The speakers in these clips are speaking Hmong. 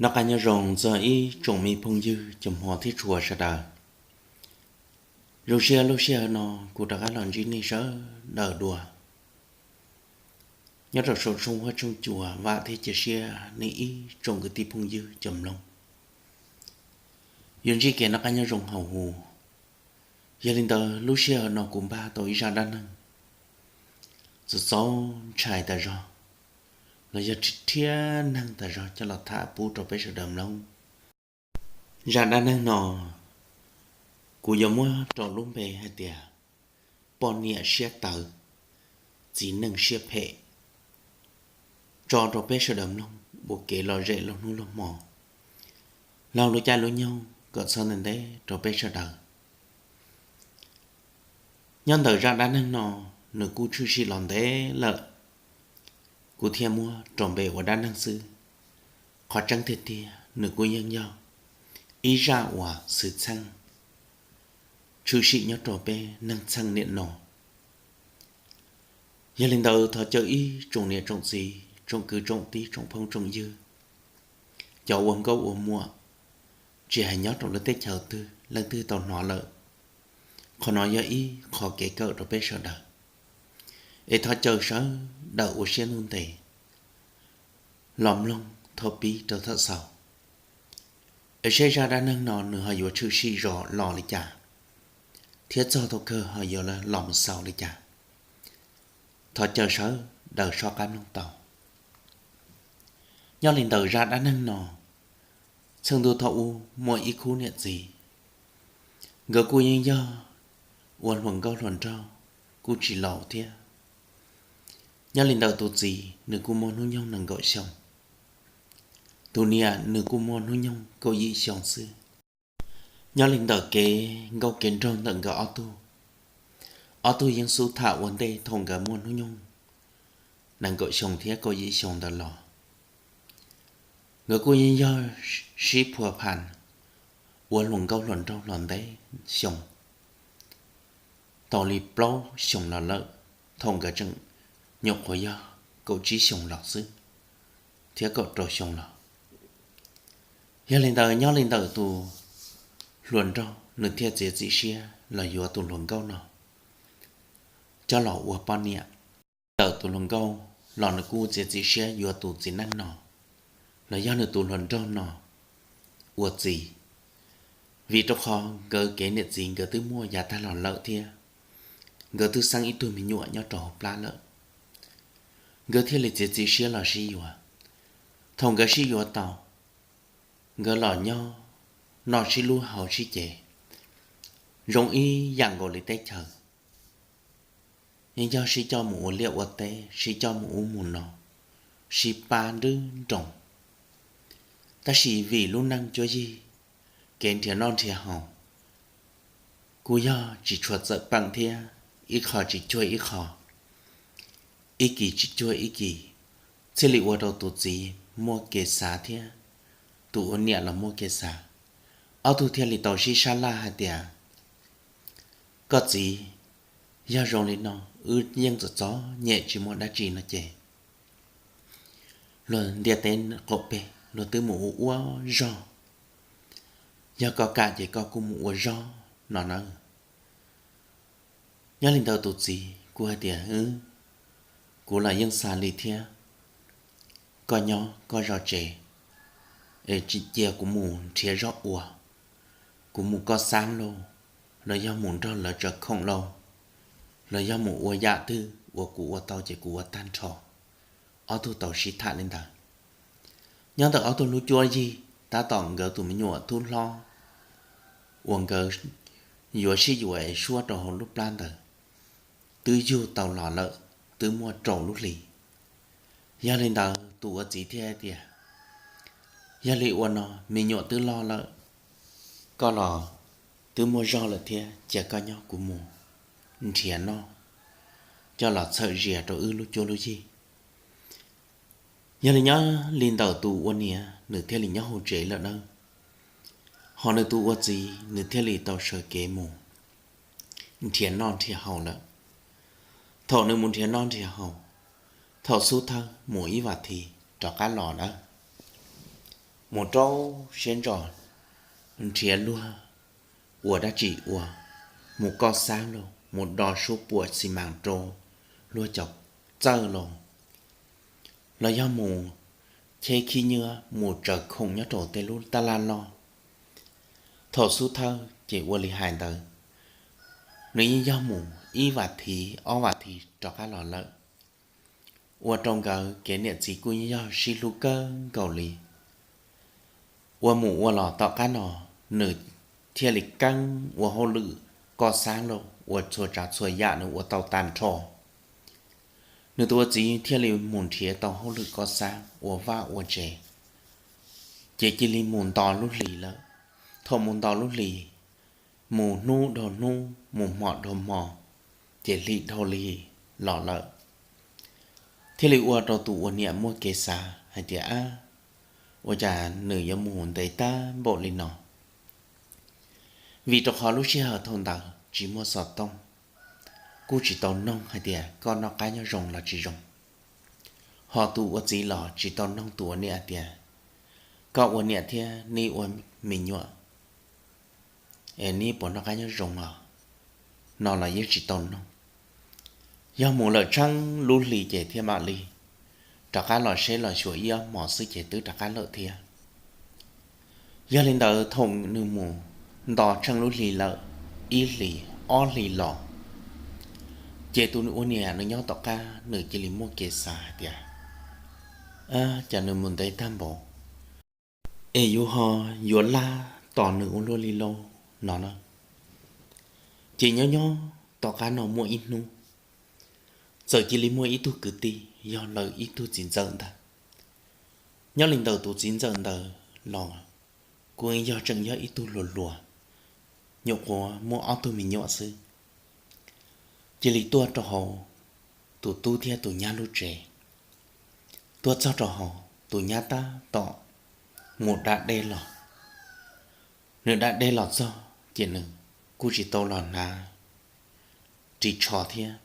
Noj qab nyob zoo txog ib tsoom me phooj ywg cov hmov thiab tshua sawv daws. Zoo siab lub sij hawm no kuv rov qab los ntsib nej sawv daws dua nyob rau saum tshooj huab tshooj cua. Vam thiab cia siab nej ib tsoom kwv tij phooj ywg cov mloog yuav ntsib kev noj qab nyob zoo hauv huv. Yog li ntawd lub sij hawm no kuv npaj tau ib zaj dab neeg txaus txaus ntshai tas zog, los yog rhiab neeg tas zog coj los tham pub rau peb sawv daws mloog. Zaj dab neeg no kuv yuav muab rau lub npe hais tias poj niam siab tawv, txiv neej siab phem, tso rau peb sawv daws mloog ua kev lom zem laug hnub laug hmo, laug lub caij lub nyoog kom txhob ntev ntev rau peb sawv daws. Nyob ntawm zaj dab neeg no, nws kuj tshwm sim los ntev lawm, kuv thiaj muab rau npe ua dab neeg xwb. Qhov tseeb tiag tiag nws kuj yeej yog ib zaj uas xwm txheej tshwm sim nyob rau peb neeg txheej niaj no. Yog li ntawd thov caw ib tsoom niam tsoom txiv, tsoom kwv tsoom tij, tsoom phooj tsoom ywg, cov ua nkauj ua muam, tsis hais nyob rau lub teb chaws twg leej twg tau hnov lawm, qhov no yog ib qho kev kawm rau peb sawv daws, es thov caw sawv daws ua siab ntuj ntev los mloog thaum pib rau thaum xaus, es seb zaj dab neeg no nws ho yuav tshwm sim zos los li cas, thiab txog thaum kawg ho yuav los mus xaus li cas. Thov caw sawv daws soj qab mloog tau. Nyob li ntawm zaj dab neeg no, txheej ntuj thaum ub muaj ib khub niam txiv, nkawd kuj yeej yog ua hluas nkauj hluas nraug, kuj tsis laus thiab. Nyob li ntawm tus txiv nws kuj muaj hnub nyoog nees nkaum xyoo, tus niam nws kuj muaj hnub nyoog kaum yim xyoo xwb. Nyob li ntawm kev nkauj kev nraug ntawm nkawd ob tug, ob tug yeej xub tham ua ntej thaum nkawd muaj hnub nyoog nees nkaum xyoo thiab kaum yim xyoo ntawd los, nkawd kuj yeej yog sib phua phas ua hluas nkauj hluas nraug los ntev xyoo, tau li plaub xyoo los lawm, thaum nkawd tseem nyuam qhuav yog kaum tsib xyoo los xwb thiab kaum rau xyoo los. Yog li ntawd nyob li ntawm tus hluas nraug nws thiaj txiav txim siab los yuav tus hluas nkauj no coj los ua poj niam. Ntawm tus hluas nkauj los nws kuj txiav txim siab yuav tus txiv neej no los yog nws tus hluas nraug no ua txiv, vim rau qhov nkawd kev niam txiv nkawd twb muaj yav tag los lawm thiab nkawd twb xeeb ib tug me nyuam nyob rau hauv plab lawm. Nkawd thiaj li txiav txim siab los sib yuav. Thaum nkawd sib yuav tau, nkawd los nyob noj sib hlub haus sib ces zoo ib yam nkaus li teb chaws, yeej yog sib coj mus ua liaj ua teb, sib coj mus ub mus no, sib pab nrwb nroos. Tab sis vim lub neej cuab yig, kev nrhiav noj nrhiav haus kuj yog tsis tshua txawm peem thiab, ib qho tsis cuag ib qho, ib kis tsis cuag ib kis, thiaj li ua rau tus txiv muaj kev xav thiab tus ua niam los muaj kev xav. Ob tug thiaj li tau sib sab laj hais tias, koj txiv, yog zoo li no, wb yeej txom txom nyem tsis muaj dab tsi no ces luag ntiaj teb qaum peg luag twb mus ua ua zog, yog koj kam ces koj kuj mus ua zog no na. Nyob li ntawd tus txiv kuj hais tias, kuv los yeej xav li thiab, koj nyob koj zov tsev, es tsis cia kuv mus nrhiav zog ua, kuv mus koj xab lauj, los yog mus nrog lawv tsaws khoom lauj, los yog mus ua yam twg uas kuv ua tau ces kuv ua tag nrho. Ob tug tau sib tham li ntawd. Nyob ntawm ob tug lub cuab yig, tab tom nkawd tus me nyuam tub hlob uas nkawd yuav sib yuav es suab rau hauv lub plab ntawd twb yug tau los lawm, twb muaj rau lub hlis. Yog li ntawd tus ua txiv thiaj hais tias, yog li ua no, me nyuam twb loj lawm, koj los twb muaj zog lawm thiab, cia koj nyob kuv mus nrhiav noj coj los txhawm zias rau wb lub cuab lub yig. Yog li nyob li ntawm tus ua niam nws thiaj li nyob hauv tsev lawm nawb, ho nws tus ua txiv nws thiaj li tau sawv kev mus nrhiav noj nrhiav haus lawm. Thaum nws mus nrhiav noj nrhiav haus, thaum xub thawj mus ib vas thiv rov qab los nawb. mus rau siab ntso nrhiav luag ua dab tsi ua, mus koj xab lauj, mus do suab puam xi mas rau luag cov txawj lauj, los yog mus cheb khib nyiab mus tsaws khoom nyob rau tej lub taj laj loj. Thaum xub thawj ces ua li hais ntawd, nws yeej yog mus ib vas thiv ob vas thiv rov qab los lawm. Ua rau nkawd kev niam txiv kuj yeej yog sib hlub kawg nkaus li. Ua mus ua los tom qab no, nws thiaj li keeb ua hauj lwm koj xab lauj, ua txhua tsav txhua yam nws ua tau tag nrho. Nws tus ua txiv thiaj li mus nrhiav tau hauj lwm koj xab ua vaj ua tsev, ces cia li mus nto lub hlis lawm. Thaum mus nto lub hlis, mus hnub dhau hnub mus hmo dhau hmo, ces hli dhau hli los lawm. Thiaj li ua rau tus ua niam muaj kev xav hais tias, ab, ua cas nws yuav mus ntev tag npaum li no? Vim rau qhov lub sij hawm thaum ntawd tsis muaj xov tooj, kuj tsis tau noog hais tias koj noj qab nyob zoo los tsis zoo. Ho tus ua txiv los tsis tau noog tus ua niam tias, koj ua niam thiab neb ua me nyuam es neb puas noj qab nyob zoo os, no los yeej tsis tau noog. Yog mus lawm tsheej lub hli ces thiaj mam li rov qab los seb los xyuas ib ob hmos xwb ces twb rov qab lawm thiab. Yog li ntawd thaum nws mus nto tsheej lub hli lawm, ib hlis ob hlis los, ces tus ua niam nws nyob tom qab nws cia li muaj kev xav hais tias, cas nws mus ntev tag npaum es yuav ho yuav laj tos nws ua luaj li lauj no na. Ces nyob nyob tom qab no muaj ib hnub, txawm cia li muaj ib tug kwv tij yog lawv ib tug txiv ntxawm ntag. Nyob li ntawm tus txiv ntxawm ntawd los kuj yog tseem yog ib tug hluas hluas, nyuam qhuav muaj ob tug me nyuam xwb. Cia li tuaj rau hauv tus tub thiab tus nyab lub tsev. Tuaj txog rau hauv, tus nyab tab tom mus da dej los. Nws da dej los txog ces nws kuj tsis tau los hnav ris tsho thiab,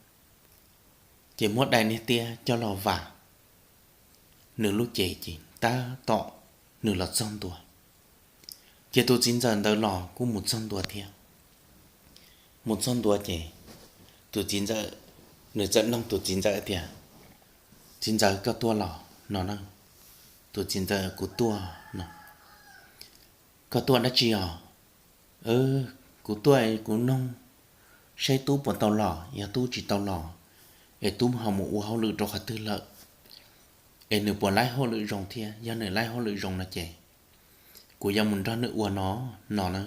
ces muab dai niag tiab coj los vam nws lub cev ces tab tom nws los txog ntua. Ces tus txiv ntxawm ntawd los kuj mus txog ntua thiab. Mus txog ntua ces tus txiv ntxawm, nws txawm nug tus txiv ntxawm tias, txiv ntxawm, koj tuaj los no na? Tus txiv ntxawm, kuv tuaj no. Koj tuaj dab tsi os? Kuv tuaj kuv nug saib tub puas tau los, yog tub tsis tau los es tub ho mus ua hauj lwm rau qhov twg lawm, es nws puas laib hauj lwm zoo thiab, yog nws laib hauj lwm zoo no ces kuv yuav mus nrog nws ua no, no na.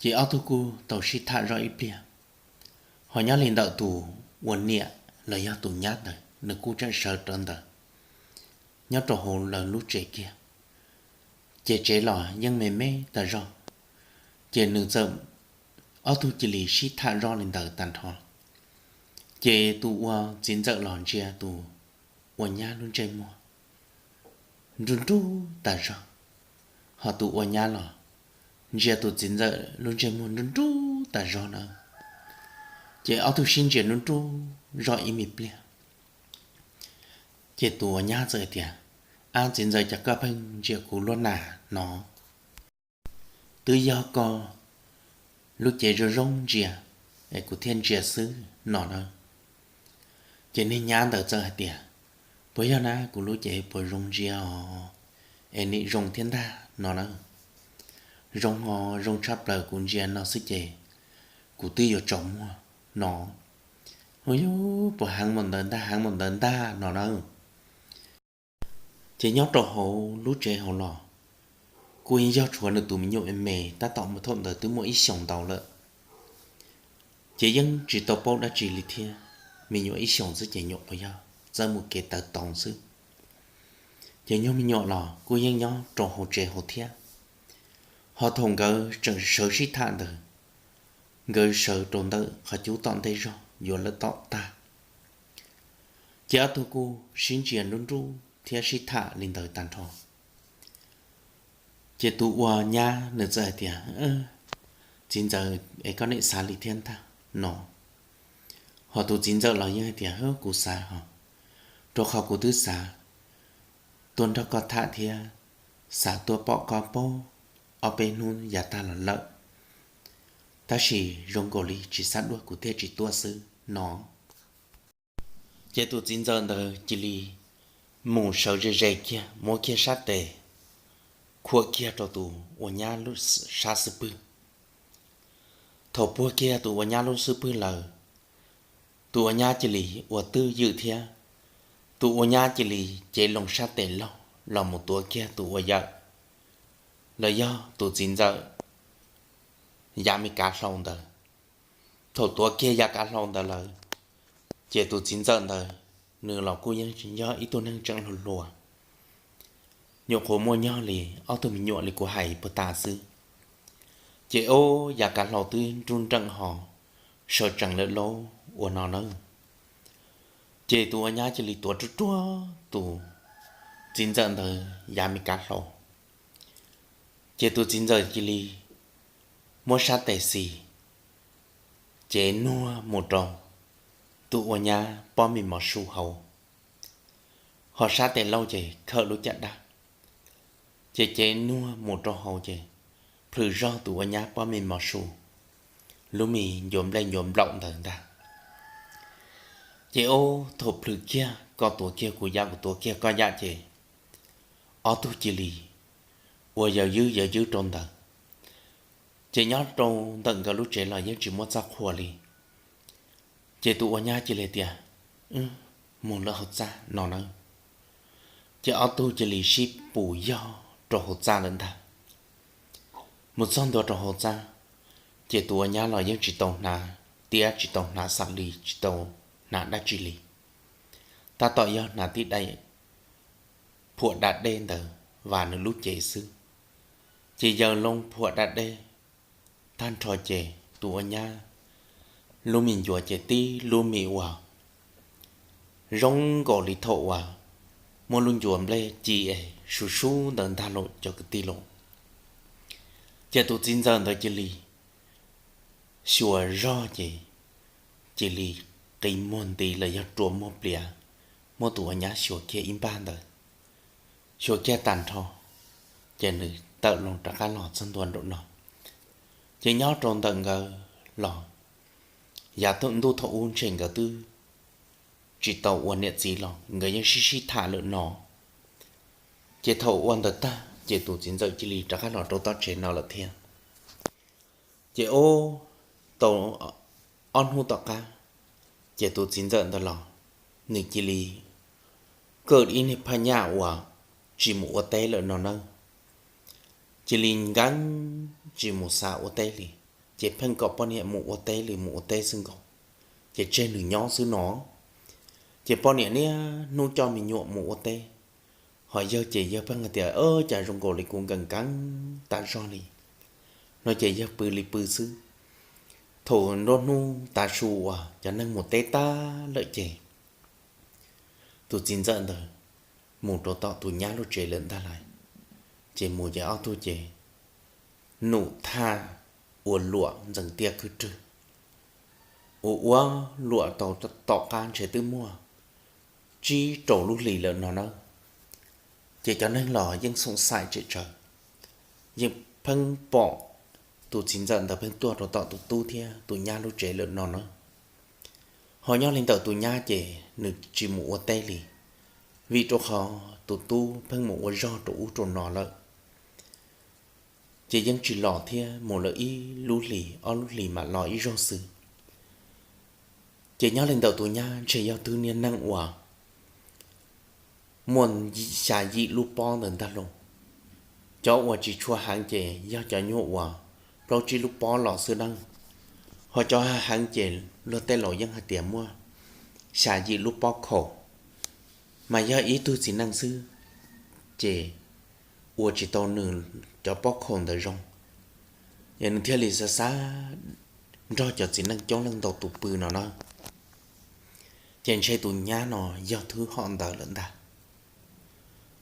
Ces ob tug kuj tau sib tham zoj ib pliag. Ho nyob li ntawm tus ua niam los yog tus nyab ntawd nws kuj tseem sawv rawv ntawd nyob rau hauv lawv lub tsev kiag. Ces tsev los yeej me me tas zog, ces nws txawm, ob tug cia li sib tham zoj li ntawd tag nrho. Ces tus ua txiv ntxawm los ntsia tus ua nyab lub ntsej muag nruj nruj tas zog, ho tus ua nyab los ntsia tus txiv ntxawm lub ntsej muag nruj nruj tas zog na. Ces ob tug sib ntsia nruj nruj zoj ib me pliag, ces tus ua nyab txawm tias, ab, txiv ntxawm, cas koj pheej ntsia kuv luaj na no? Twb yog koj lub cev zoo zoo ntsia es kuv thiaj ntsia xwb no na. Ces niag nyab ntawd txawm hais tias, puas yog na, kuv lub cev puas zoo ntsia os, es nim zoo thiab ntag no na. Zoo ho zoo tshaj plaws, kuv ntsia no xwb ces kuv twb yuav tsaus muag no. Ua, yus puas heev npaum ntawd ntag, heev npaum ntawd ntag no na. Ces nyob rau hauv lub tsev hauv los kuj yog tshuav nws tus me nyuam me me tab tom mus, thaum ntawd twb muaj ib xyoos ntau lawm. Ces yeej tsis tau paub dab tsi li thiab, me nyuam ib xyoos xwb ces nyuam qhuav yog txawj mus kev taw toos xwb. Ces nyuag me nyuam los kuj yeej nyob rau hauv tsev hauv thiab. Ho thaum nkawd tseem sawv sib tham ntawd, nkawd sawv rau ntawm qhov cub tom ntej zog yuav lawv tom tag. Ces ob tug kuj sib ntsia nruj nruj thiab sib tham li ntawd tag nrho. Ces tus ua nyab nws txawm hais tias, txiv ntxawm, es koj nim xav li thiab ntag no. Ho tus txiv ntxawm los yeej hais tias, kuv xav hos, rau qhov kuv twb xav tuaj nrog koj tham thiab xav tuaj pom koj paub ob peb hnub yav tag los lawm, tab sis zoo nkaus li tsis xav dua kuv thiaj tsis tuaj xwb no. Ces tus txiv ntxawm ntawd cia li mus sawv ze ze kiag muab kiag sab tes khuam kiag rau tus ua nyab lub sab xub pwg. Thaum puag kiag tus ua nyab lub xub pwg lawm, tus ua nyab cia li ua twj ywm thiab tus ua nyab cia li cev loo sab tes laug los mus tuav kiag tus ua yawm, los yog tus txiv ntxawm yav me kav hlau ntawd. Thaum tuav kiag yav kav hlau ntawd lawm, ces tus txiv ntxawm ntawd nws los kuj yeej yog ib tug neeg tseem hluas hluas, nyuam qhuav muaj nyob li ob tug me nyuam li kuv hais puag ta xwb. Ces ub, yav kav hlau twb nruj nreem ho sawv tsees lawm lauj ua no na. Ces tus ua nyab cia li tuav ruaj ruaj tus txiv ntxawm ntawd yav me kav hlau. Ces tus txiv ntxawm cia li muab sab tes xis, cev nuag mus rau tus ua nyab pob me mos su hauv, ho sab tes laug ces khawm lub caj dab. Ces cev nuag mus rau hauv ces plhws zog tus ua nyab pob me mos su, lub me ncuav nplej ncuav nplaum ntawd ntag. Ces ub, thaum plhws kiag koj tuav kiag kuv yam kuv tuav kiag koj yam ces ob tug cia li ua yawm ywb yawm ywb rau ntawd. Ces nyob rau ntawm nkawd lub tsev los yeej tsis muaj txoj qhua li. Ces tus ua nyab cia li tias, mus lawm hauv txaj no na. Ces ob tug cia li sib pus yog rau hauv txaj lawm ntag. Mus txog ntua rau hauv txaj, ces tus ua nyab los yeej tsis tau hnav tiab tsis tau hnav xam li tsis tau hnav dab tsi li, tab tom yog hnav tib daim phuam da dej ntawd vas nws lub cev xwb. Ces yawg loo phuam da dej tag nrho ces tus ua nyab lub me ncuav ces tib lub me uas zoo nkaus li thaum uas muab lub ncuav nplej ci es sub sub ntawd ntag lauj cov kwv tij lauj. Ces tus txiv ntxawm ntawd cia li xyuas zog ces cia li qi muag nti los yog rua muag pliav, muab tus ua nyab xyuas kiag ib npag ntawd. Xyuas kiag tag nrho, ces nws tawm loo rov qab los txog ntua nraum no. Ces nyob rau ntawm nkawd los, yav ntuj thaum ub ntshe nkawd twb tsis tau ua niam txiv los nkawd yeej sib sib tham lawm no. Ces thaum ua ntawd tag ces tus txiv ntxawm cia li rov qab los rau tom tsev no lawm thiab. Ces ub, tau ob hnub tom qab, ces tus txiv ntxawm ntawd los, nws cia li kaw ib niag phaj nyaj uas tsis mus ua teb lawm no na. Cia li nkees tsis mus xav ua teb li, ces pheej kom poj niam mus ua teb li mus ua teb xwb nkaus, ces tseg nws nyob xwb no. Ces poj niam niaj hnub coj me nyuam mus ua teb, ho yawg ces yawg pheej hais tias, Cas zoo nkaus li kuv nkees nkees tas zog li no, ces yawg pw li pw xwb. Thaum nruab hnub tav su uas cov neeg mus teb tag lawm ces tus txiv ntxawm ntawd mus rau tom tus nyab lub tsev lawm ntag lauj. Ces mus ces ob tug ces num thaj ua luam ntxeev tiaj khwb rwg, ua ua luam tau tom qab ntshe twb muaj tsib rau lub hlis lawm no na. Ces cov neeg los yeej xoom xaim tsem tsawv, yeej pheej pom tus txiv ntxawm ntawd pheej tuaj rau tom tus tub thiab tus nyab lub tsev lawm no na. Ho nyob li ntawm tus nyab ces nws tsis mus ua teb li, vim rau qhov tus tub pheej mus ua zog rau ub rau no lawm. Ces yeej tsis los thiab, mus lawm ib lub hlis ob lub hlis mam los ib zaug xwb. Ces nyob li ntawm tus nyab ntshe yog twb niag neeg uas muaj xya yim lub pob ntawd ntag lauj. Cov uas tsis tshua heev ces yog cov nyuag uas plaub tsib lub pob los xwb nawb. Ho cov heev ces luag tej laus yeej hais tias muaj xya yim lub pob khaum, mas yog ib tug txiv neej xwb ces ua tsis tau nws cov pob khaum ntawd zoo, es nws thiaj li xav xav nrog cov txiv neej coob leej ntau tus pw no na. Ces ntshe tus nyab no yog thwb hom ntawd lawm ntag.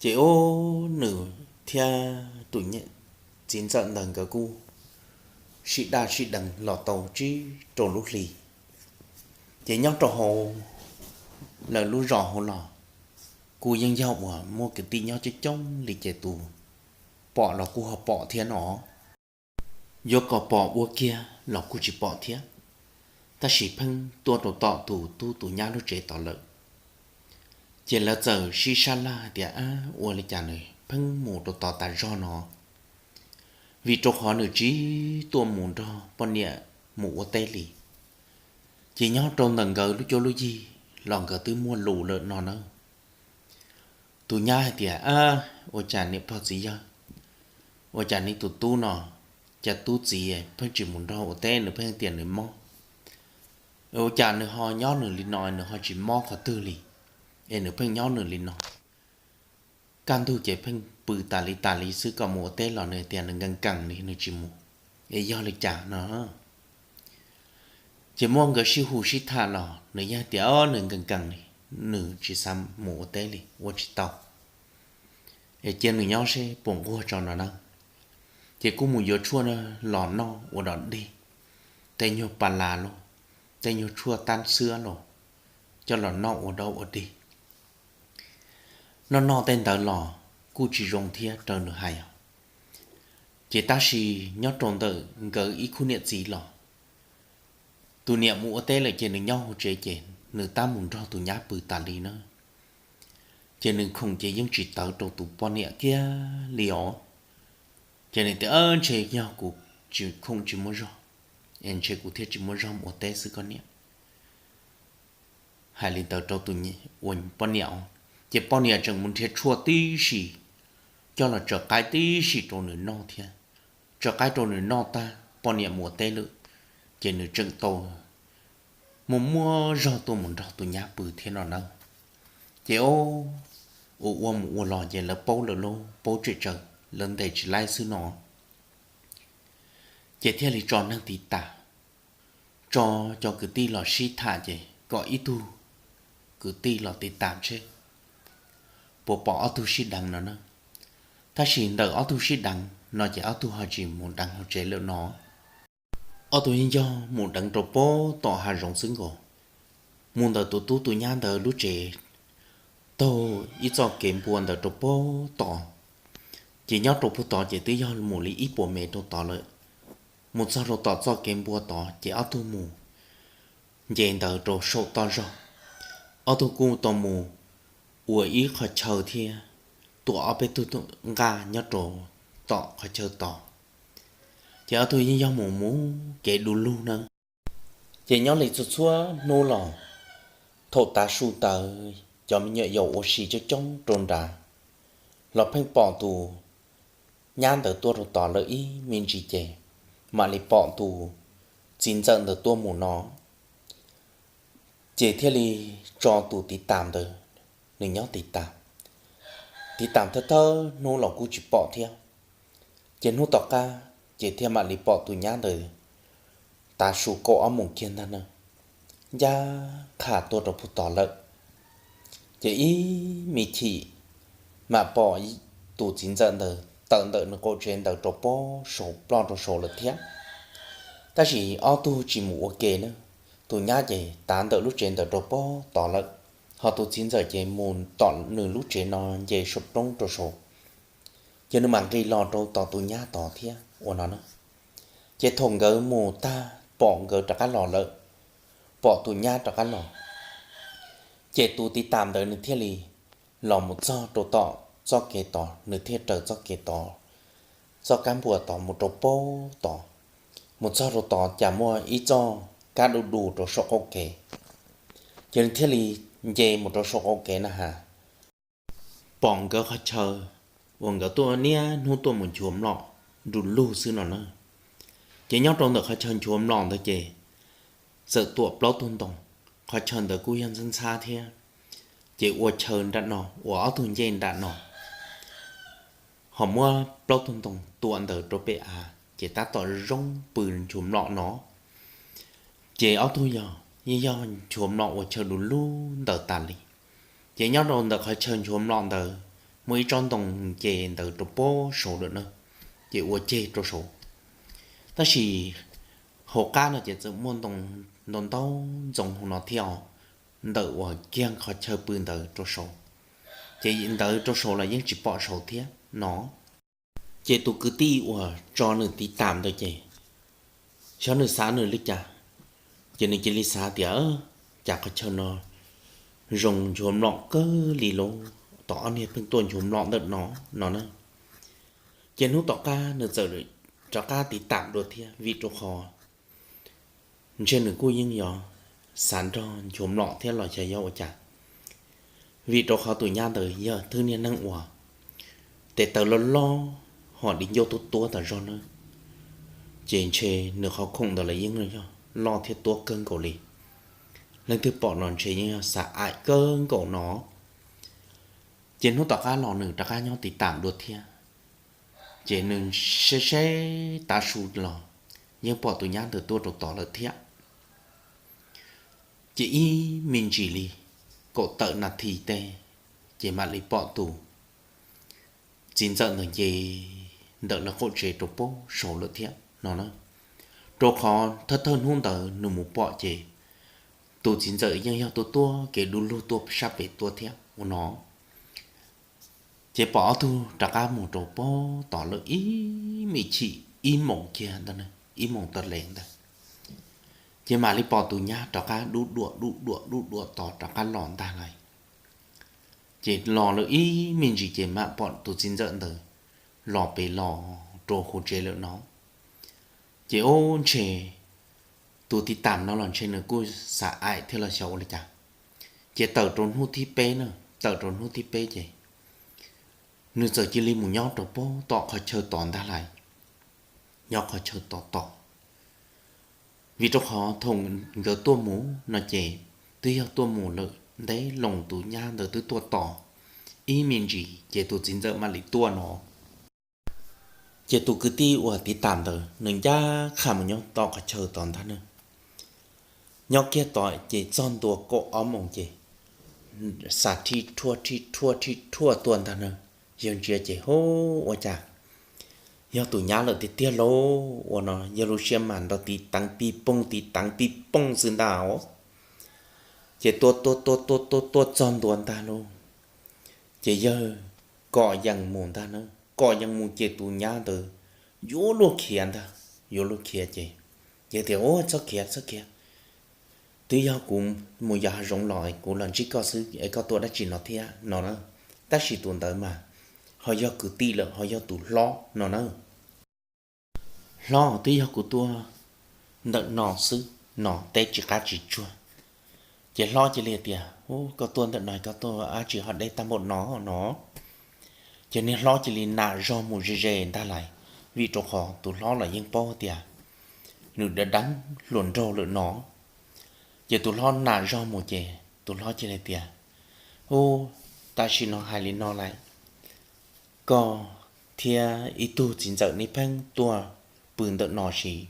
Ces ub, nws thiab tus txiv ntxawm ntawd nkawd kuj sib daj sib deev los tau tsib rau lub hlis. Ces nyob rau hauv lawv lub zos hauv los kuj yeej yog uas muaj kwv tij nyob coob coob li ces tus pom los kuj ho pom thiab no, yuav kom pom ua kiag los kuj tsis pom thiab, tab sis pheej tuaj rau tom tus tub tus nyab lub tsev tod lawm. Ces lawv txawm sib sab laj hais tias, ab, ua li cas nws pheej mus rau tod tas zog no, vim rau qhov nws tsis tuaj mus nrog poj niam mus ua teb li. Ces nyob rau ntawm nkawd lub cuab lub yig los nkawd twb muaj lus lawm no na. Tus nyab hais tias, ab, ua cas niam pog txiv yawg, ua cas neb tus tub no, cas tub txiv pheej tsis mus nrog ua teb, nws pheej tias nws mob, ua cas nws ho nyob nws li no nws ho tsis mob qhov twg li, es nws pheej nyob nws li no. Kaj ntug ces pheej pw tas li tas li xwb, kom mus ua teb los nws tias nws nkees nkees li nws tsis mus, es yog li cas no. Ces muab nkawd sib hu sib tham los nws yeej tias, o, nws nkees nkees li, nws tsis xav mus ua teb li, ua tsis tau, es cia nws nyob seb puas nquag tso no na. Ces kuj mus yuav tshuaj los noj ua dog dig, tej nyuag pas las los, tej nyuag tshuaj tab xwab los, coj los noj ua dog ua dig. Noj noj tej ntawd los kuj tsis zoo thiab raws nws hais os. Ces tab sis nyob rau ntawm nkawd ib khub niam txiv los, tus niam mus ua teb lawm ces nws nyob hauv tsev ces nws tab mus nrog tus nyab pw tas li na. Ces nws khoom ces yeej tsis tawv rau tus poj niam kiag li os. Ces nws tias, ntshe yog kuv tsis khoom tsis muaj zog, es ntshe kuv thiaj tsis muaj zog mus ua teb xwb koj niam. Hais li ntawd rau tus ua poj niam os, ces poj niam tseem mus nrhiav tshuaj tib si, coj los tsaws qaib tib si rau nws noj thiab. Tsaws qaib rau nws noj tag poj niam mus ua teb lawm, ces nws tseem tau muaj muaj zog tuaj mus nrog tus nyab pw thiab no na. Ces ua ua mus ua los ces lawv paub lawm lauj, paub tsem tsawv lawv ntes tsis laib xwb no. Ces thiaj li tso neeg tiv tam, tso cov kwv tij los sib tham ces kom ib tug kwv tij los tiv tam seb puas pom ob tug sib deev no na. Tab sis ntawm ob tug sib deev no ces ob tug ho tsis mus deev hauv tsev lawm no. Ob tug yeej yog mus deev rau pem tom hav zoov xwb nkaus, mus ntawm tus tub tus nyab ntawd lub tsev taug ib txoj kev npua ntawd rau pem tom. Ces nyob rau pem tod ces twb yog mus li ib puas mev rau tod lawm. Mus txog rau tom txoj kev npua tod ces ob tug mus nce ntawd rau saum toj zog. Ob tug kuj tau mus ua ib qhov chaw thiab tua ob peb tug nqaj nyob rau tom qhov chaw tod. Ces ob tug yeej yog mus mus kev du lug na. Ces nyob li txhua txhua hnub los, thaum tav su tawv cov me nyuam yaus ua si coob coob rau nrad, los pheej pom tus nyab ntawd tuaj rau tod lawm ib me ntsis ces mam li pom tus txiv ntxawm ntawd tuaj mus no. Ces thiaj li tso tus tiv tam ntawd, nws nyob tiv tam, tiv tam thawj thawj hnub los kuj tsis pom thiab. Ces hnub tom qab ces thiaj mam li pom tus nyab ntawd tav su kaum ob moos kiag ntag na, ncaj qha tuaj rau pem tod lawm. Ces ib me chim mam pom tus txiv ntxawm ntawd tawm ntawm nws qaum tsev ntawd rau pem saud ploj rau saud lawm thiab. Tab sis ob tug tsis mus ua ke na, tus nyab ces tav ntawm lub tsev ntawd rau pem tod lawm, ho tus txiv ntxawm ces mus tom nws lub tsev no nce saum roob rau saud. Ces nws mam nqis los rau tom tus nyab tod thiab ua no na. Ces thaum nkawd mus tag pom nkawd rov qab los lawm, pom tus nyab rov qab los, ces tus tiv tam ntawd nws thiaj li los mus txog rau tom txoj kev tod, nws thiaj raws txoj kev tod, txoj kab npua tod mus rau pem tod. Mus txog rau tod cas muaj ib txoj kab du du rau saum qaum kev, ces nws thiaj li nce mus rau saum qaum kev na has, pom nkawd qhov chaw uas nkawd tuaj niaj hnub tuaj mus nchuav mlom du lug xwb no na. Ces nyob rau ntawm qhov chaw nchuav mlom ntawd ces txawm tuam plaub tug ntoo, qhov chaw ntawd kuj yog ntxhab ntxhab thiab. Ces ua chaw nram no, ua ob tug ncej nram no, ho muab plaub tug ntoo tuam ntawd rau pem av, ces tab tom zoo pw nchuav mlom no. Ces ob tug yog yeej yog nchuav mlom ua chaw du lug ntawd tas li. Ces nyob rau ntawm qhov chaw nchuav mlom ntawd muaj ib tsob ntoo nce ntawd rau pem saud lawm na, ces ua ceg rau saud. Tab sis hauv qab no ces txawm muaj ntoo ntau ntau ntxoov hauv no thiab os, ntawm uas kiag qhov chaw pw ntawd rau saud, ces ntawd rau saud los yeej tsis pom saud thiab no. Ces tus kwv tij uas tso nws tiv tam ntawd ces xyov nws xav nws li cas, ces nws cia li xav tias, cas qhov chaw no zoo nchuav mlom kawg li lauj, tom ob niag pheej tuaj nchuav mlom ntawm no no na. Ces hnub tom qab nws txawm rov qab tiv tam dua thiab, vim rau qhov ntshe nws kuj yeej yog xav nrog nchuav mlom thiab los xyov yog ua cas, vim rau qhov tus nyab ntawd yog thwj niag neeg uas tes taw loj loj ho di ncauj tuab tuab tas zog na. Ces ntshe nws qhov khoom ntawd los yeej yog loj thiab tuab kawg nkaus li. Leej twg pom los ntshe yeej yog xav aim kawg nkaus no. Ces hnub tom qab los nws rov qab nyob tiv tam dua thiab, ces nws saib saib tav su los yeej pom tus nyab ntawd tuaj rau tod lawm thiab. Ces ib me ntsis li kaum tawm nas this tej, ces mam li pom tus txiv ntxawm ntawd nce ntawm lawv qaum tsev rau pem saud lawm thiab no na. Rau qhov thawj thawj hnub ntawd nws mus pom ces tus txiv ntxawm yeej yog tuaj tuaj kev du lug tuaj sab pem tuaj thiab ua no. Ces pom ob tug rov qab mus rau pem tod lawm ib me chim ib moos kiag ntag, ib moos tas li ntag. Ces mam li pom tus nyab rov qab dub duam dub duam dub duam tos rov qab los ntag lauj. Ces los lawm ib me ntsis ces mam pom tus txiv ntxawm ntawd los pem los rau hauv tsev lawm no. Ces ub ntshe tus tiv tam no los ntshe nws kuj xav aim thiab los xyov ua li cas. Ces tawm rau hnub thib peb na, tawm rau hnub thib peb ces nws txawm cia li mus nyob rau pem tom qhov chaw tod ntag lauj, nyob qhov chaw tod tos. Vim rau qhov thaum nkawd tuaj mus no ces twb yog tuaj mus lawm ntev loo, tus nyab ntawd twb tuaj tos ib me ntsis ces tus txiv ntxawm mam li tuaj no. Ces tus kwv tij uas tiv tam ntawd nws ncaj qha mus nyob tom qhov chaw tod ntag na. Nyob kiag tod ces txog ntua kaum ob moos ces xa rhij rhuaj rhij rhuaj rhij rhuaj tuaj ntag na. Yawg ntsia ces hu, ua cas yog tus nyab lawm tiag tiag lauj ua no, yawg lub siab mas nrov tiv teev pij pooj tiv teev pij pooj xwb ntag os. Ces tuaj tuaj tuaj tuaj tuaj tuaj txog ntua ntag lauj, ces yawg kom yees mus ntag na. Kom yees mus ces tus nyab ntawd yuav luag khiav ntag, yuav luag khiav ces yawg tias, Ua, txhob khiav txhob khiav, twb yog kuv mus yos hav zoov los kuv los ntsib koj xwb es koj tuaj dab tsi no thiab no na. Tab sis tus ntawd mas ho yog kwv tij lawm, ho yog tus hlob no na. Hlob, twb yog kuv tuaj ntawm no xwb no, teb tsis qab tsis tsuag. Ces hlob cia li tias, Ub, koj tuaj ntawm no koj tuaj dab tsi ho deb tag npaum no no? Ces niag hlob cia li nam zog mus ze ze ntag lauj, vim rau qhov tus hlob los yeej paub tias nws deev deev hluas nraug lawm no. Ces tus hlob nam zog mus ces tus hlob cia li tias, Ub, tam sim no hais li no lauj, koj thiab ib tug txiv ntxawm neb pheej tuaj pw ntawm no sis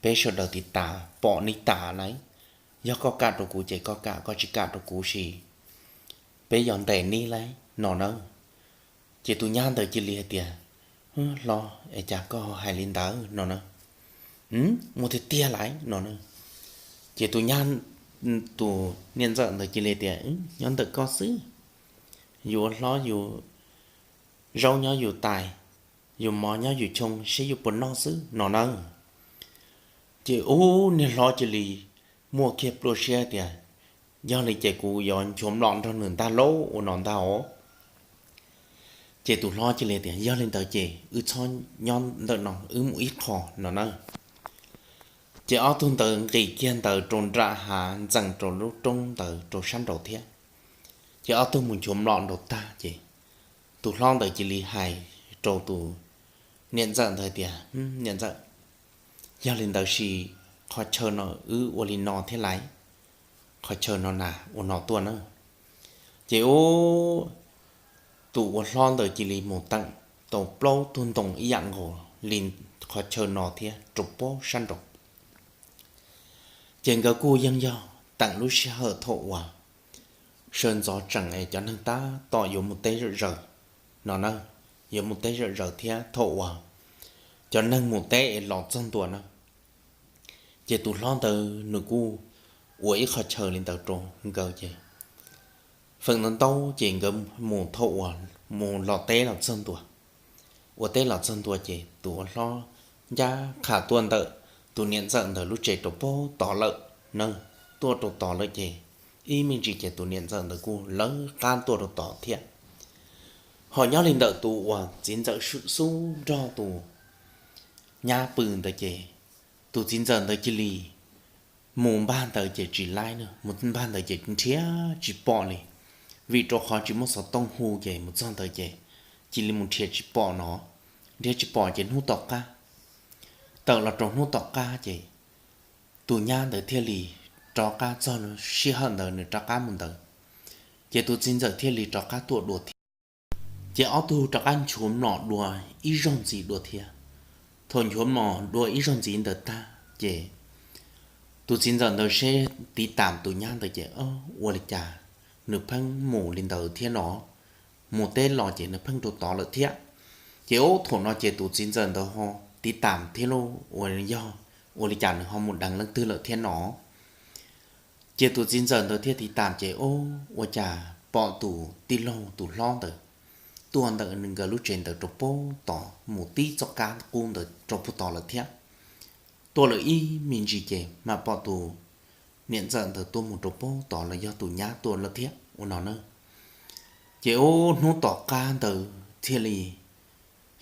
peb sawv daws tiv tas pom neb tas lauj. Yog koj kam rau kuv ces koj kam, koj tsis kam rau kuv sis peb yuav ntes neb lauj no na. Ces tus nyab ntawd cia li hais tias, Hlob, es cas koj hais li ntawd no na? Muaj tiag tiag lauj no na. Ces tus nyab, tus niam ntxawm ntawd cia li tias, Nyob ntawm koj xwb, yus ua hlob yus zaub nyob yus tais, yus mov nyob yus choo, seb yus puas noj xwb no na. Ces ub, niag hlob cia li muaj kiag pluaj siab tias, Yog li ces kuv yuav nchuav mlom nrog nws ntag lauj ua no ntag os. Ces tus hlob cia li tias, Yog li ntawd ces wb txhob nyob ntawm no, wb mus ib qho no na. Ces ob tug ntawd nqis kiag ntawd rau nram hav ntxees rau lub roob ntawd rau sab nraud thiab. Ces ob tug mus nchuav mlom nraud tag ces tus hlob ntawd cia li hais rau tus niam ntxawm ntawd tias, Niam ntxawm, yog li ntawd sis qhov chaw no wb ua li no thiab lauj, qhov chaw no na ua no tuaj na. Ces ub, tus ua hlob ntawd cia li mus teem tau plaub tug ntoo ib yam nkaus li qhov chaw no thiab rau pem sab nraud. Ces nkawd kuj yeej yog teem lub sij hawm thaum uas sawv ntxov tsees es cov neeg tab tom yuav mus teb zom zaws no na, yuav mus teb zom zaws thiab thaum uas cov neeg mus teb es los txog ntua na. Ces tus hlob ntawd nws kuj ua ib qho chaw li ntawd rau nkawd ces feem ntau ntau ces nkawd mus thaum uas mus los teb los txog ntua, ua teb los txog ntua ces tus ua hlob ncaj qha tuaj ntawm tus niam ntxawm ntawd lub tsev rau puag tod lawm na. Tuaj rau tod lawm ces ib me ntsis ces tus niam ntxawm ntawd kuj lawv qab tuaj rau tod thiab. Ho nyob li ntawm tus uas txiv ntxawm xub nrog tus nyab pw ntawd ces tus txiv ntxawm ntawd cia li mus npaj ntawd ces tsis laib na, mus npaj ntawd ces nrhiav tsis pom li, vim rau qhov tsis muaj xov tooj hu ces mus txog ntawd ces cia li mus nrhiav tsis pom no, nrhiav tsis pom ces hnub tom qab, tawm los rau hnub tom qab ces tus nyab ntawd thiaj li rov qab txog sij hawm ntawd nws rov qab mus ntawd, ces tus txiv ntxawm thiaj li rov qab tuaj dua thiab. Ces ob tug rov qab nchuav mlom dua ib zaug ntxiv dua thiab. Thaum nchuav mlom dua ib zaug ntxiv ntawd tag ces tus txiv ntxawm ntawd seb tiv tam tus nyab ntawd ces ua li cas nws pheej mus li ntawd thiab no, mus teb los ces nws pheej rau tod lawm thiab. Ces ub thaum no ces tus txiv ntxawm ntawd ho tiv tam thiab lauj, ua yog ua li cas nws ho mus deev leej twg lawm thiab no. Ces tus txiv ntxawm ntawd thiaj tiv tam ces ub ua cas pom tus tij laug tus hlob ntawd tuaj ntawm nkawd lub tsev ntawd rau puag tod mus tib txoj kab qub ntawd rau puag tod lawm thiab. Tuaj lawm ib me ntsis ces mam pom tus niam ntxawm ntawd tuaj mus rau puag tod los yog tus nyab tuaj lawm thiab ua no na. Ces ub hnub tom qab ntawd thiaj li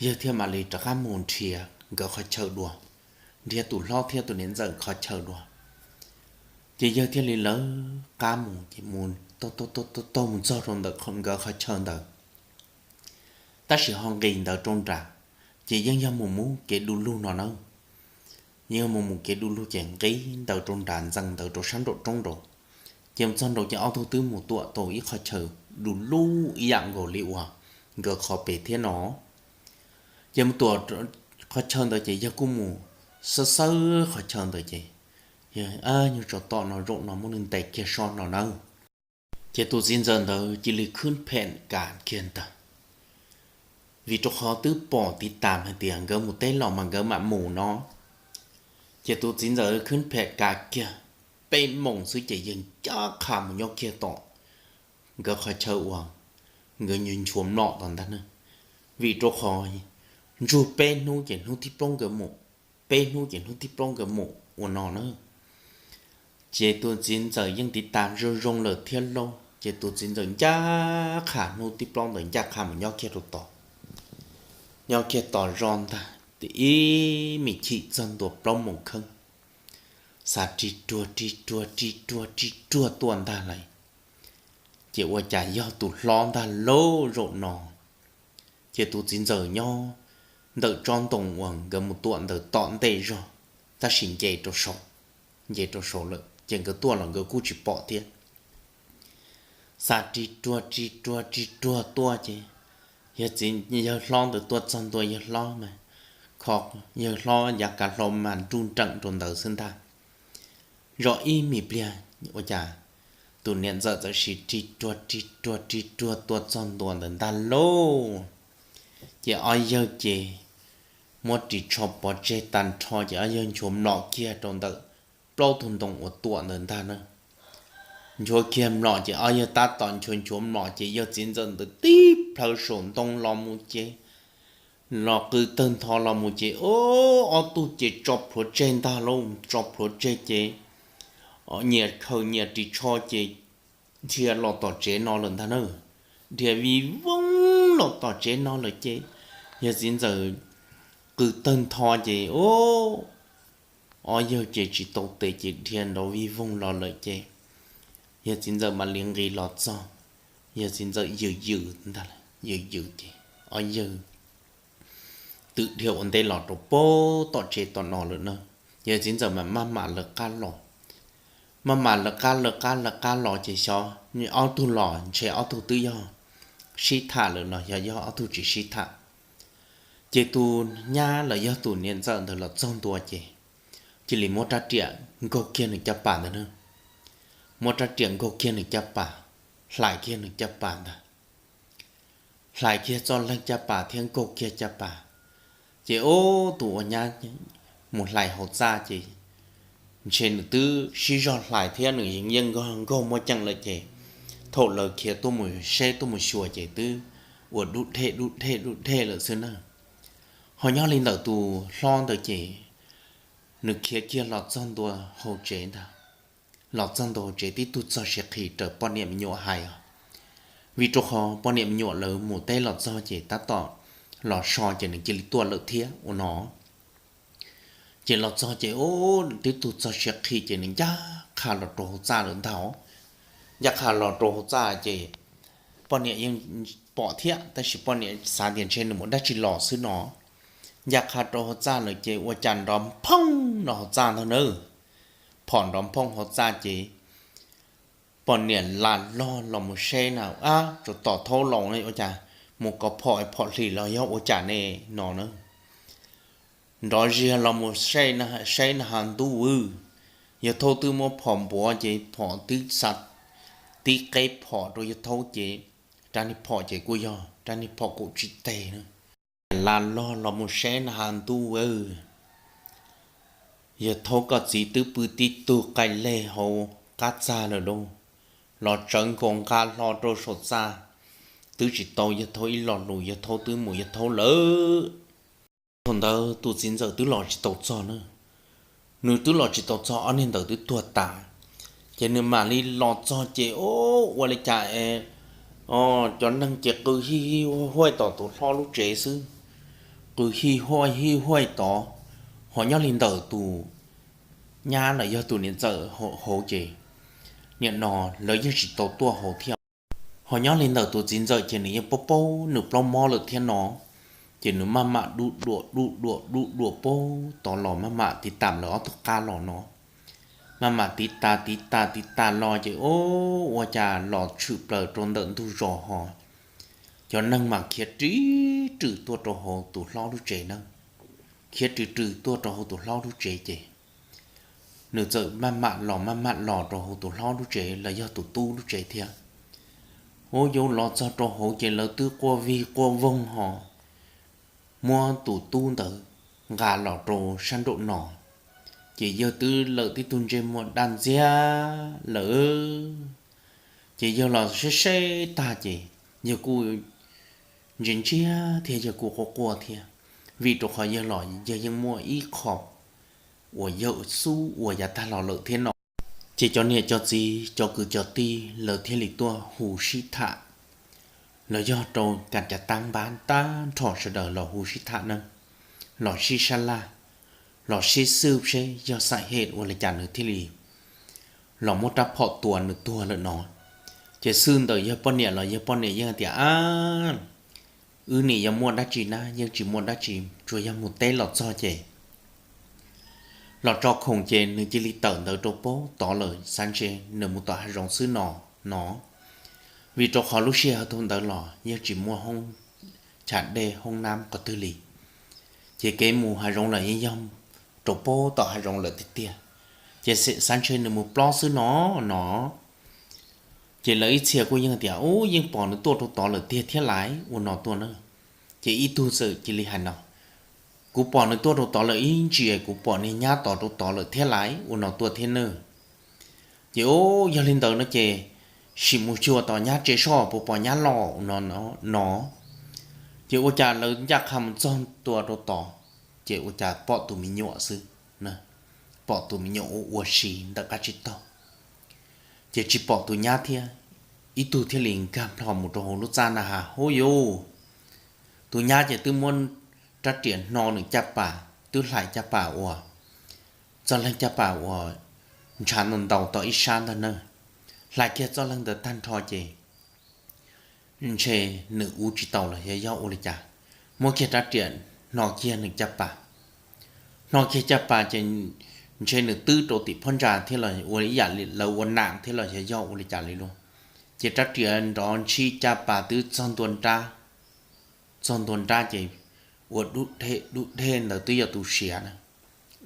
yawg thiaj mam li rov qab mus nrhiav nkawd qhov chaw dua, nrhiav tus hlob thiab tus niam ntxawm qhov chaw dua. Ces yawg thiaj li lawv qab mus ces mus taug taug mus txog rau ntawm nkawd qhov chaw ntawd. Tab sis ho nqis ntawd rau nram, ces yeej yog mus mus kev du lug no na. Yeej yog mus mus kev du lug ces nqis ntawd rau nram ntxees ntawd rau sab nraum roob nraud. Ces mus txog nraud ces ob tug twb mus tuam tau ib qhov chaw du lug ib yam nkaus li uas nkawd qhov pem thiab no. Ces mus tuam qhov chaw ntawd ces yawg kuj mus xawb xawb qhov chaw ntawd ces yawg nyuag tso tom no zaum no muab nws ntes kiag so no na. Ces tus txiv ntxawm ntawd cia li khwb phem kav kiag ntag, vim rau qhov twb pom tiv tam hais tias nkawd mus teb los mas nkawd mam mus no. Ces tus txiv ntxawm khwb phem kav kiag, peb moos xwb ces yawg ncaj qha mus nyob kiag tom nkawd qhov chaw uas nkawd nchuav mlom tom ntag na. Vim rau qhov ntsug peb hnub ces hnub thib plaub nkawd mus, peb hnub ces hnub thib plaub nkawd mus ua no na. Ces tus txiv ntxawm yeej tiv tam zoo zoo lawm thiab lauj, ces tus txiv ntxawm ncaj qha hnub thib plaub ntawd ncaj qha mus nyob kiag rau tod. Nyob kiag tod zoj ntag, ib me chim txog ntua plaub moos kheeb, xav ris ruag ris ruag ris ruag ris ruag tuaj ntag lauj. Ces ua cas yog tus hlob ntag lauj zaum no. Ces tus txiv ntxawm nyob ntawm tsob ntoo uas nkawd mus tuam ntawd tom ntej zog, tab sis nce rau saud, nce rau saud lawm ces nkawd tuaj los nkawd kuj tsis pom thiab. Xav ris ruag ris ruag ris ruag tuaj ces yawg txiv yawg hlob ntawd tuaj txog ntua yawg hlob mas, kho yawg hlob yav kav hlau mas nruj nreem rau ntawd xwb ntag. Zoj ib me pliag ua cas tus niam ntxawm txawm sim ris ruag ris ruag ris ruag tuaj txog ntua ntawd ntag lauj. Ces ob yawg ces muab ris tsho pov tseg tag nrho ces ob yawg nchuav mlom kiag rau ntawm plaub tug ntoo uas tuam ntawd ntag na. Nchuav kiag mlom ces ob yawg tab tom nchuav nchuav mlom ces yawg txiv ntxawm ntawd tib plhaw saum ntoo los mus ces los qw tawg ntho los mus ces ob tug ces tso plhuav tseg ntag lauj, tso plhuav tseg ces nyias khaws nyias ris tsho ces dhia los tom tsev no lawm ntag na. Dhia vij voog los tom tsev no lawm ces yawg txiv ntxawm qw tawg ntho ces ob yawg ces tsis tau tes ces dhia nrov vij voog los lawm ces yawg txiv ntxawm mam li nqis los txog, yawg txiv ntxawm yws yws ntag, yws yws ces ob yawg twb dhia ua ntej los rau puag tom tsev tom no lawm na. Yawg txiv ntxawm mas maj mam lawv qab los, maj mam lawv qab lawv qab lawv qab los ces xyov ob tug los ntshe ob tug twb yog sib tham lawm los xyov yog ob tug tsis sib tham. Ces tus nyab los yog tus niam ntxawm ntawd los txog ntua ces cia li muab rab riam nkaug kiag nws caj pas ntawd na, muab rab riam nkaug kiag nws caj pas, hlais kiag nws caj pas ntag, hlais kiag txoj leeg caj pas thiab nkaug kiag caj pas. Ces ub tus ua nyab mus hlais hauv txaj ces ntshe nws twb sib zog hlais thiab nws yeej nkaug muaj ceem lawm ces thaum lawv khiav tuaj mus seb tuaj mus xyuas ces twb ua dub dhe dub dhe dub dhe lawm xwb na. Ho nyob li ntawm tus hlob ntawd ces nws khiav kiag los txog ntua hauv tsev ntag. Los txog ntua hauv tsev tib tug txog siav qhi raws poj niam me nyuam hais os. Vim rau qhov poj niam me nyuam lawv mus teb los txog ces tab tom los so ces nws cia li tuaj lawm thiab ua no. Ces los txog ces tib tug txog siav qhi ces nws ncaj qha los rau hauv txaj lawm ntag. Ncaj qha los rau hauv txaj ces poj niam yeej pom thiab tab sis poj niam xav tias ntshe nws mus dab tsi los xwb no. Ncaj qha rau hauv txaj lawm ces ua cas nrov nphoob no hauv txaj ntag na. Phom nrov nphoob hauv txaj ces poj niam lam log los mus saib na, ab, tsuas tom thaub laus ua cas mus kov phom, phom hlis los yog ua cas ne no na. Nrov ziag los mus saib na has ntuj vwj, yawg thaub twb muab phom npuav ces phom twb xa tib qeb phom rau yawg thaub ces rab niag phom ces kuj yog rab niag phom kaum tsib teg na. Lam log los mus saib na has ntuj vwj, yawg thaub koj txiv twb pw tib tug qaij leg hauv qab txag lawm lauj. Los tsawv nkaus nqa hlo rau saum txaj, twb tsis tau yawg thaub ib lo lus yawg thaub twb mus yawg thaub lawm. Thaum ntawd tus txiv ntxawm twb los tsis tau txog na. Nws twb los tsis tau txog ob niag ntawd twb tuag tas. Ces nws mam li los txog ces ua li cas es cov neeg ces qw hij hij huaj tom tus hlob lub tsev xwb. Qw hij huaj hij huaj tod. Ho nyob li ntawm tus nyab los yog tus niam ntxawm hauv ces nim no lawv yeej tsis tau tuaj hauv thiab. Ho nyob li ntawm tus txiv ntxawm ces nws yeej paub paub nws plaub mob lawm thiab no. Ces nws maj mam dub duam dub duam dub duam paub tod los maj mam tiv tam lawv ob tug qab los no. Maj mam tiv tas tiv tas tiv tas los ces ua cas los tshwm plaws rau ntawm ntug zos ho cov neeg mas khiav ri rwm tuaj rau hauv tus hlob lub tsev na. Khiav ri rwm tuaj rau hauv tus hlob lub tsev ces nws txawm maj mam los maj mam los rau hauv tus hlob lub tsev los yog tus tub lub tsev thiab. Ua cas los txog rau hauv ces lawv twb quaj vig quaj voog ho muab tus tub ntawd nqa los rau sab nraum no. Ces yawg twb lawm tib tug ntsej muag daj ntxiag lawm. Ces yawg los saib saib tag ces yawg kuj ntsia ntsia thiab yawg kuj quaj quaj thiab. Vim rau qhov yawg los yawg yeej muaj ib qho uas yawg xub ua yav tag los lawm thiab no. Ces cov niam cov txiv cov kwv cov tij lawv thiaj li tuaj hu sib tham, los yog rau ka cav tab npab tag nrho sawv daws los hu sib tham na, los sib sab laj, los sib xwb seb yog xaim hem ua li cas nws thiaj li los muab rab phom tua nws tuag lawm no. Ces xwb ntawm yawg poj niam los yawg poj niam yeej tias, ab, wb nim yuav muaj dab tsi na, yeej tsis muaj dab tsi, tsuas yog mus teb los txog ces los tso khoom ces nws cia li tawm ntawd rau pab tod lawm, xav ntshe nws mus tom hav zoov xwb no, no. Vim rau qhov lub sij hawm thaum ntawd los yeej tsis muaj hoob chav dej hoob nab qhov twg li, ces kev mus hav zoov lawm yeej yog rau pab tom hav zoov lawm tiag tiag, ces xav ntshe nws mus plob xwb no, no. Ces lawv ib txhia kuj yeej tias, ub, yeej pom nws tuaj rau tod lawm tiag thiab lais ua no tuaj na. Ces ib tug txawm cia li hais no, kuv pom nws tuaj rau tod lawm ib ntsis, kuv pom niag nyab tod rau tod lawm thiab lais ua no tuaj thiab na. Ces ub, yog li ntawd no ces sim mus xyuas tom nyab tsev soj puas pom nyab los no, no. Ces ua cas lawv ncaj qha mus txog tua rau tod, ces ua cas pom tus me nyuam xwb, pom tus me nyuam ua ua si ntawm qab tsib taug, ces tsis pom tus nyab thiab. Ib tug thiaj li nkag plho mus rau hauv lub txaj na has, hub yuj, tus nyab ces twb muab rab riam hno nws caj pas, twb hlais caj pas uas, txoj leeg caj pas uas ntshav ntau ntau tom ib sab ntag na. Hlais kiag txoj leeg ntawd tag nrho ces ntshe nws ua tsis tau los xyov yog ua li cas, muab kiag rab riam hno kiag nws caj pas. Hno kiag caj pas ces ntshe nws twb rau tim phab ntsa thiab los ua ib yam li lawv ua nam thiab los xyov yog ua li cas li lauj. Ces rab riam nrov ntshis caj pas twb txog ntua nrab, txog ntua nrab ces ua dub dub dheb ntawd twb yog tus siav na,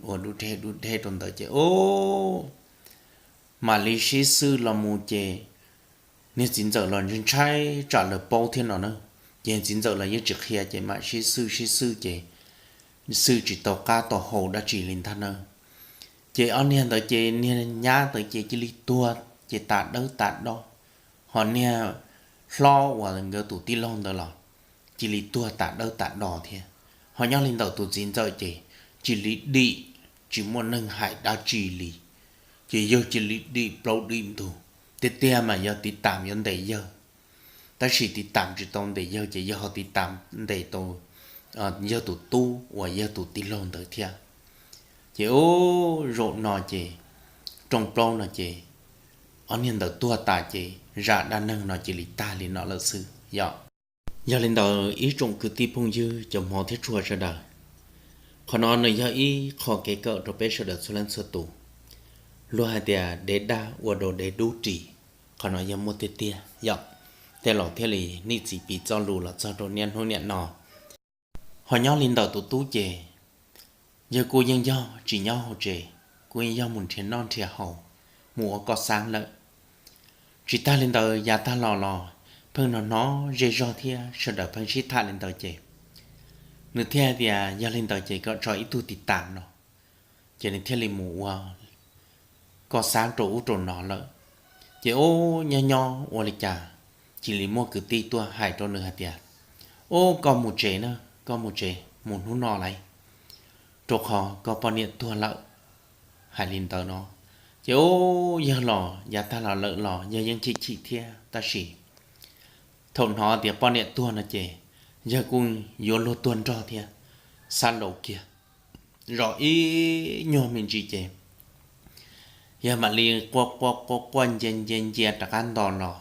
ua dub dheb dub dheb rau ntawd ces ub, mam li sib xwb los mus ces niag txiv ntxawm los ntshai tsam lawv paub thiab no na. Ces txiv ntxawm los yeej tsis qhia ces mam sib xwb sib xwb ces xwb tsis tau qab tau hau dab tsi li ntag na. Ces ob niag ntawd ces niag nyab ntawd ces cia li tuag ces tas dawb tas do, ho niag hlob uas nkawd tus tij laug ntawd los cia li tuag tas dawb tas do thiab. Ho nyob li ntawm tus txiv ntxawm ces cia li dim, tsis muaj neeg hais dab tsi li, ces yawg cia li dim plaub dim ntug. Tiag tiag mas yog tiv tam yuav ntes yawg, tab sis tiv tam tsis tau ntes yawg ces yawg ho tiv tam ntes tau yawg tus tub uas yawg tus tij laug ntawd thiab. Ces ub, zaum no ces rooj plaub no ces ob niag ntawd tuag tas ces zaj dab neeg no cia li tag li no lawm xwb yom. Yog li ntawd ib tsoom kwv tij phooj ywg cov hmov thiab tshua sawv daws, qhov no nws yog ib qho kev kawm rau peb sawv daws txhua leej txhua tus. Luag hais tias dev daj ua rau dev dub ris, qhov no yog muaj tiag tiag yom. Tej laus thiaj li nim txiv piv txoj lus los txog rau niaj hnub niam no. Ho nyob li ntawm tus tub ces yawg kuj yeej yog tsis nyob hauv tsev, kuj yeej yog mus nrhiav noj nrhiav haus, mus ua koj xab lawm. Tsis tag li ntawd yav tag los los pheej hnov hnov zej zog thiab sawv daws pheej sib tham li ntawd ces nws thiaj tias yog li ntawd ces kom tso ib tug tiv tam no, ces nws thiaj li mus ua koj xab rau ub rau no lawm. Ces ub, nyob nyob ua li cas cia li muaj kwv tij tuaj hais rau nws hais tias, ub, koj mus tsev na, koj mus tsev mus hnub no lauj, rau qhov koj poj niam tuag lawm. Hais li ntawd no ces ub, yawg los yav tag los lawm los yawg yeej chim chim thiab tab sis thaum hnov tias poj niam tuag no ces yawg kuj yuav luag tuag nrog thiab, xab laus kiag zov ib nyuag me ntsis ces yawg mam li quaj quaj quaj quaj ncia ncia ncia rov qab nto los.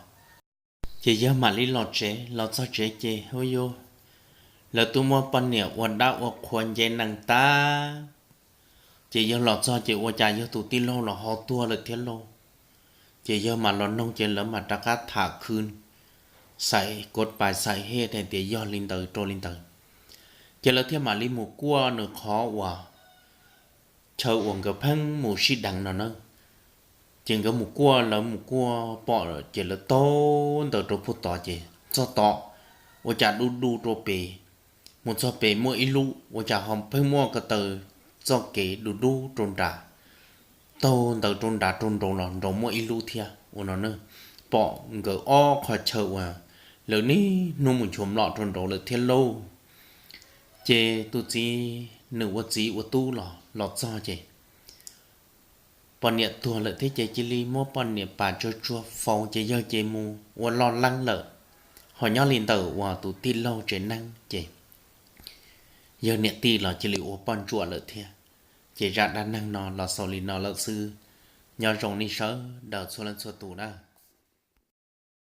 Ces yawg mam li los tsev, los txog tsev ces hu yug, lawv twb muab poj niam ua dab ua qhua nce nees tag. Ces yawg los txog ces ua cas yawg tus tij laug los ho tuag lawm thiab lauj. Ces yawg mam los noog ces lawv mam rov qab tham khwv, xaiv kuv pais xaiv hej hais tias yog li ntawd rau li ntawd. Ces lawv thiaj mam li mus kuaj nws qhov uas chaw uas nkawd pheej mus sib deev no na. Ces nkawd mus kuaj, lawv mus kuaj pom ces lawv taug ntawd rau puag tod ces txog tod ua cas du du rau pem, mus txog pem muaj ib lub ua cas ho pheej muaj ko taw txoj kev du dub rau nram, taug ntawd rau nrad rau nraud los nraud muaj ib lub thiab ua no na. Pom nkawd ob qhov chaw uas lawv niaj hnub mus nchuav mlom rau nraud lawm thiab lauj. Ces tus txiv, nws ua txiv ua tub los los txog ces poj niam tuag lawm thiab ces cia li muab poj niam pam tsawg tsuag faus ces yawg ces mus ua loj leeb lawm. Ho nyob li ntawm uas tus tij laug tsev neeg ces yawg niam tij los cia li ua poj ntsuam lawm thiab. Ces zaj dab neeg no los xaus li no lawm xwb. Nyob zoo nej sawv daws txhua leej txhua tus na.